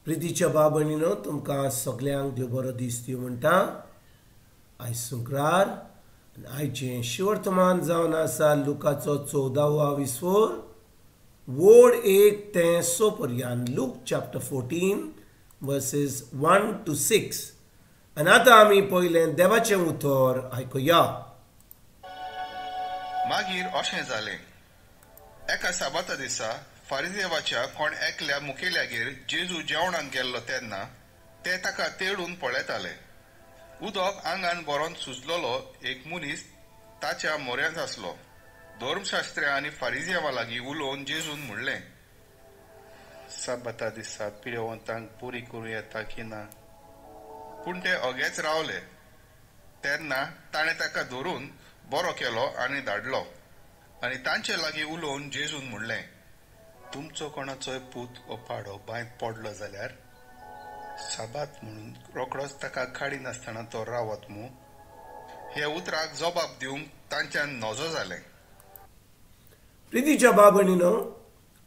प्रितीच्या बाबणीनो तुमकां सगल्यांक देव बरो दीस दिवं म्हणटा. आयज शुक्रार आनी आयचें शिवर्तमान जावन आसा लुकाचो 14वो विस्वोर वोड 1 ते 6 पर्यंत. Look chapter 14 versus 1 to 6. आनी आतां आमी पयलें देवाचें उतर आयकुया. मागीर अशें जालें, एका साबाता दिसा फारिजेवाच्या कोण एकल्या मुखेल्यागेर जेजू जेवणाक गेल्लो तेन्ना ते ताका तेडून पळयताले. उदक आंगान बरोवन सुजलेलो एक मनीस ताच्या मोऱ्यांत आसलो. धर्मशास्त्र्या आनी फारिजेवा लागीं उलोवन जेजून म्हणलें, साबाता दिसा पिडेवंतांक बरी करूं येता की ना? पूण ते अगेच रावले. तेन्ना ताणें ताका धरून बरो केलो आनी धाडलो. आनी तांचे लागीं उलोवन जेजून म्हणलें, तुमचो कोणाचोय पूत वो पाडो बांयत पडलो जाल्यार साबात म्हणून रोकडोच ताका काडिनासतना तो रावत मू? हे उतराक जबाब दिवंक तांच्यान नजो जालें. प्रितीच्या बाबणीनो,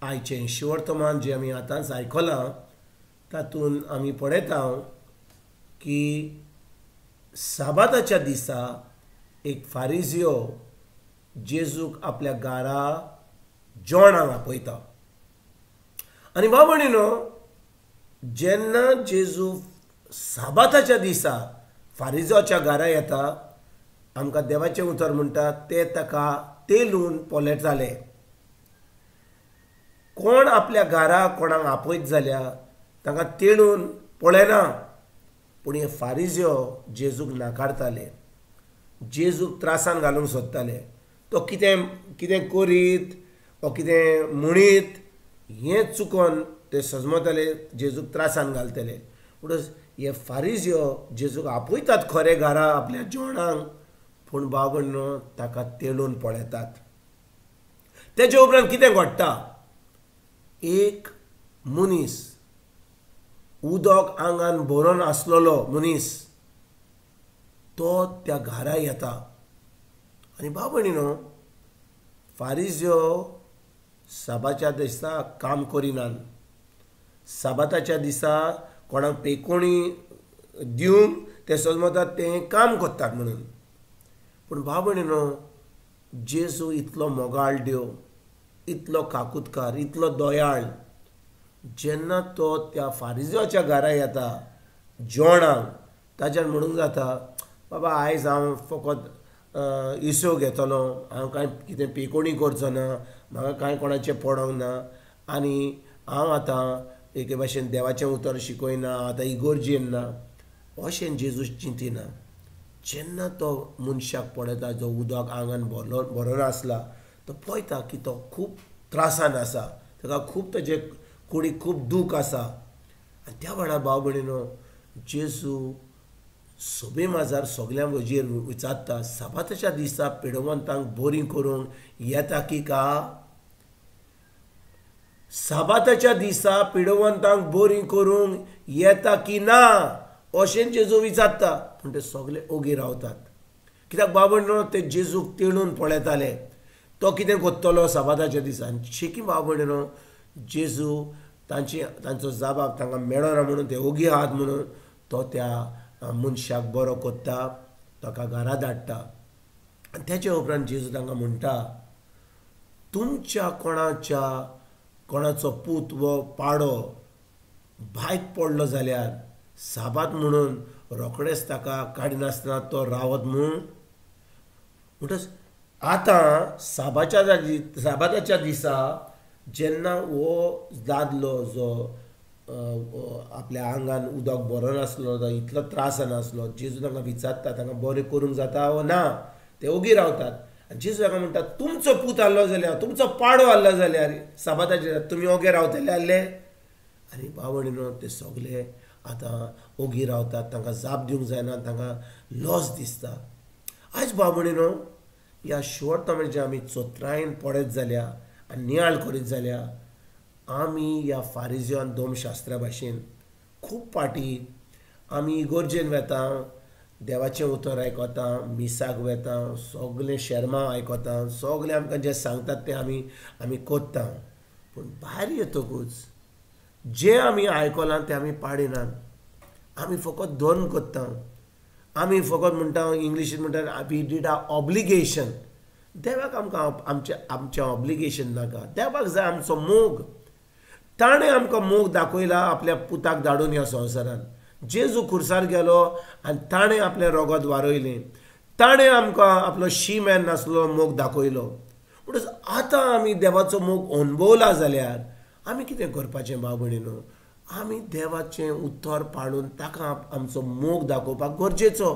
आयचें शिवर्तमान जें आमी आतांच आयकलां तातूंत आमी पळयता की साबाताच्या दिसा एक फारिजियो जेजूक आपल्या घरा जेवणाक आपयता. आनी बाबणीनो, जेन्ना जेजू साबाताच्या दिसा फारिजोच्या घरा येता, आमकां देवाचें उतर म्हणटा ते ताका तेलून पळयताले. कोण आपल्या घरा कोणाक आपयत जाल्यार तांकां तेळून पळयना, पूण हे फारिजो जेजूक नाकारताले, जेजूक त्रासान घालूंक सोदताले. तो कितें कितें करीत वो कितें म्हणीत हें चुकोन ते सजमताले, जेजूक त्रासान घालतले. म्हणटच हे फारिजो जेजूक आपयतात खरें घरा आपल्या जेवणाक, पूण बाबडनो ताका तेळून पळयतात. तेजे उपरांत कितें घडटा, एक मनीस उदक आंगान भरून आसलेलो मनीस तो त्या घरा येता. आनी बाबणीनो, फारिजो साबाच्या दिसा काम करिनात, साबाताच्या दिसा कोणाक पेकोणी दिवंक ते समजतात तें काम करतात म्हणून. पूण बाबणीनो, जेजू इतलो मोगाळ देव, इतलो काकुतकार, इतलो दयाळ, जेन्ना तो त्या फारिजोच्या घरा येता जेवणाक, ताच्यान म्हणूंक जाता, बाबा आयज हांव फकत इसो घेतलो, हांव कांय कितें पेकोणी करचो ना, म्हाका कांय कोणाचें पडोंक ना, आनी हांव आतां एके भाशेन देवाचें उतर शिकयना, आतां इगोर्जेन ना, अशें जेजू चिंतिना. जेन्ना तो मनशाक पळयता जो उदक आंगान भरून आसला, तो पळयता की तो खूब त्रासान आसा, ताका खूब ताजे कुडीक खूब दूख आसा. आनी त्या वेळार भाव भयणीनो, जेजू सभे माजार सगल्यां वजेर विचारता, साबाताच्या दिसा पिडवंतांक बरी करूंक येता की का? साबाताच्या दिसा पिडवंतांक बरी करूंक येता की ना अशें जेजू विचारता. पूण ते सगले ओगी रावतात. कित्याक बाबडनो, ते जेजूक तेळून पळयताले तो कितें करतलो साबाताच्या दिसा. शेकी बाबडनो, जेजू तांचो जबाब तांकां मेळना म्हणून ते ओगी आहात म्हणून तो त्या मनशाक बरो करता, ताका घरा धाडटा. आनी तेच्या उपरांत जेजू तांकां म्हणटा, तुमच्या कोणाचो पूत वो पाडो भायत पडलो जाल्यार साबात म्हणून रोखडेच ताका काडिनासतना तो रावत म्हूण? म्हणटच आतां साबाताच्या दिसा जेन्ना हो दादलो जो आपल्या आंगान उदक भरून आसलो, तो इतलो त्रासान आसलो, जेजू तांकां विचारता तांकां बरें करूंक जाता वो ना, ते ओगी रावतात. आनी जेजू तांकां म्हणटा, तुमचो पूत आहलो जाल्यार, तुमचो पाडो आहलो जाल्यार साबाताच्या तुमी ओगे रावतले आहले? आनी बावणीनो, ते सगले आतां ओगी रावतात, तांकां जाप दिवंक जायना, तांकां लॉस दिसता. आयज बाबणीनो, ह्या शिवर्तमानाचें आमी चोत्रायेन पळयत जाल्यार आनी नियाळ करीत जाल्यार आमी ह्या फारिजो आनी धर्मशास्त्रा भाशेन खूब फाटी आमी इगोर्जेन वेता, देवाचें उतर आयकता, मिसाक वेता, सगलें शेर्मांव आयकता, सगलें आमकां जें सांगतात तें आमी आमी करता. पूण भायर येतकूच जें आमी आयकलां तें आमी पाडिनात. आमी फकत धर्म करता, आमी फकत म्हणटा, इंग्लिशीन म्हणटा we did a obligation. देवाक आमकां आमचें आमचें ऑब्लिगेशन नाका. देवाक जाय आमचो मोग. ताणें आमकां मोग दाखयला आपल्या पुताक धाडून ह्या संवसारान. जेजू खुर्सार गेलो आनी ताणें आपलें रोगत वारयलें, ताणें आमकां आपलो शी मॅन नासलो मोग दाखयलो. म्हणटच आतां आमी देवाचो मोग अणभवला जाल्यार आमी कितें करपाचें भाव भयणीनो? आमी देवाचें उतर पाळून ताका आमचो मोग दाखोवपाक गरजेचो.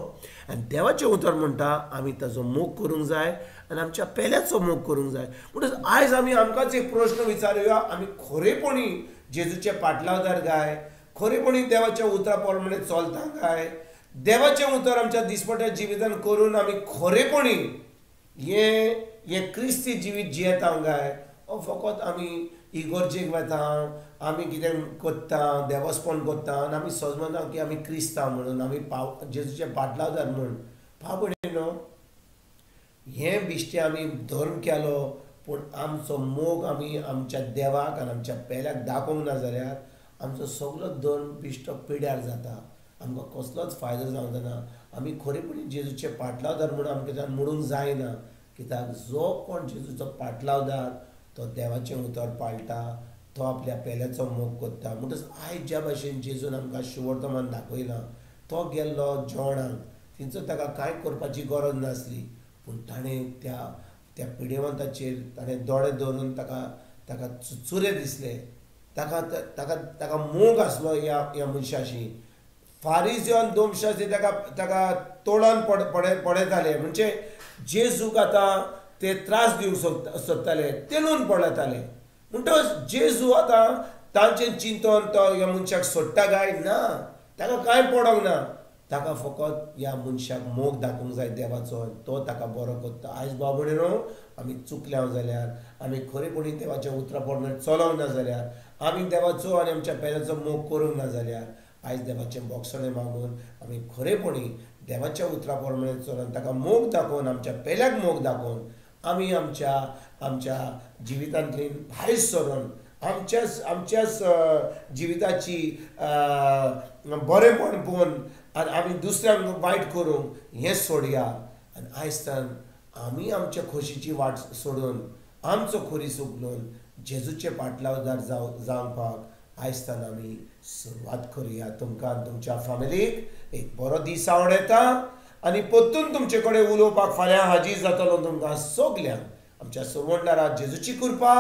आनी देवाचें उतर म्हणटा आमी ताचो मोग करूंक जाय आनी आमच्या पेल्याचो मोग करूंक जाय. म्हणटच आयज आमी आमकांच एक प्रश्न विचारुया, आमी खरेपणी जेजूचे पाटलावदार काय? खरेपणी देवाच्या उतरा प्रमाणे चलता काय? देवाचें उतर आमच्या दिसपट्या जिवितान करून आमी खरेपणी हें हें क्रिस्ती जिवीत जियेता काय? ओ फकत आमी इगर्जेक वता, आमी कितें करता, देवस्पण करता आनी आमी समजना की आमी क्रिस्तांव म्हणून, आमी पाव जेजूचे पाटलावदार म्हूण. भाव भयणीनो, हें बिश्टें आमी धर्म केलो पूण आमचो मोग आमी आमच्या देवाक आनी आमच्या पेल्याक दाखोवंक ना जाल्यार आमचो सगलो धर्म बिश्टो पिड्यार जाता. आमकां कसलोच फायदो जावंक जायना. आमी खरेपणी जेजूचे पाटलावदार म्हूण आमकां म्हणूंक जायना, कित्याक जो कोण जेजूचो पाटलावदार तो देवाचें उतर पाळटा, तो आपल्या पेल्याचो मोग करता. म्हणटच आयज ज्या भाशेन जेजून आमकां शुवर्तमान दाखयलां, तो गेल्लो जेवणाक, थंयसर ताका कांय करपाची गरज नासली, पूण ताणें त्या त्या पिडेवंताचेर ताणें दोळे दवरून ताका ताका चुरे दिसले, ताका ताका ताका मोग आसलो ह्या ह्या मनशाशी. फारीजो आनी दोमशासी ताका ताका तोंडान पडयताले, म्हणजे जेजूक आतां ते त्रास दिवंक सोदताले, तेणून पळयताले. म्हणटच जेजू आतां तांचें चिंतन तो ह्या मनशाक सोडटा काय ना, ताका कांय पडोंक ना, ताका फकत ह्या मनशाक मोग दाखोवंक जाय देवाचो, तो ताका बरो करता. आयज भाव भयणीनो, आमी चुकल्या जाल्यार, आमी खरेपणी देवाच्या उतरा प्रमाणे चलोंक ना जाल्यार, आमी देवाचो आनी आमच्या पेल्याचो मोग करूंक ना जाल्यार, आयज देवाचें बोगसणें मागून आमी खरेपणी देवाच्या उतरा प्रमाणे चलोन ताका मोग दाखोवन, आमच्या पेल्याक मोग दाखोवन आमी आमच्या आमच्या जिवितांतल्यान भायर सरून आमच्याच आमच्याच जिविताची बरेंपण पळोवन आनी आमी दुसऱ्यांक वायट करूंक हें सोडया. आनी आयज आमी आमच्या खोशीची वाट सोडून आमचो खुरीस उखलून जेजूचे पाटलावदार जावपाक आयज आमी सुरवात करुया. तुमकां तुमच्या फॅमिलीक एक बरो दीस आवडटा आनी परतून तुमचे कडेन उलोवपाक फाल्यां हाजीर जातलो तुमकां सगल्यांक. आमच्या सोमणदारा जेजूची कृपा,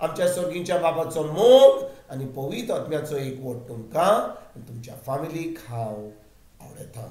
आमच्या सर्गींच्या बाबाचो मोग आनी पवित्र आत्म्याचो एकवट तुमकां आनी तुमच्या फॅमिलीक हांव आवडटा.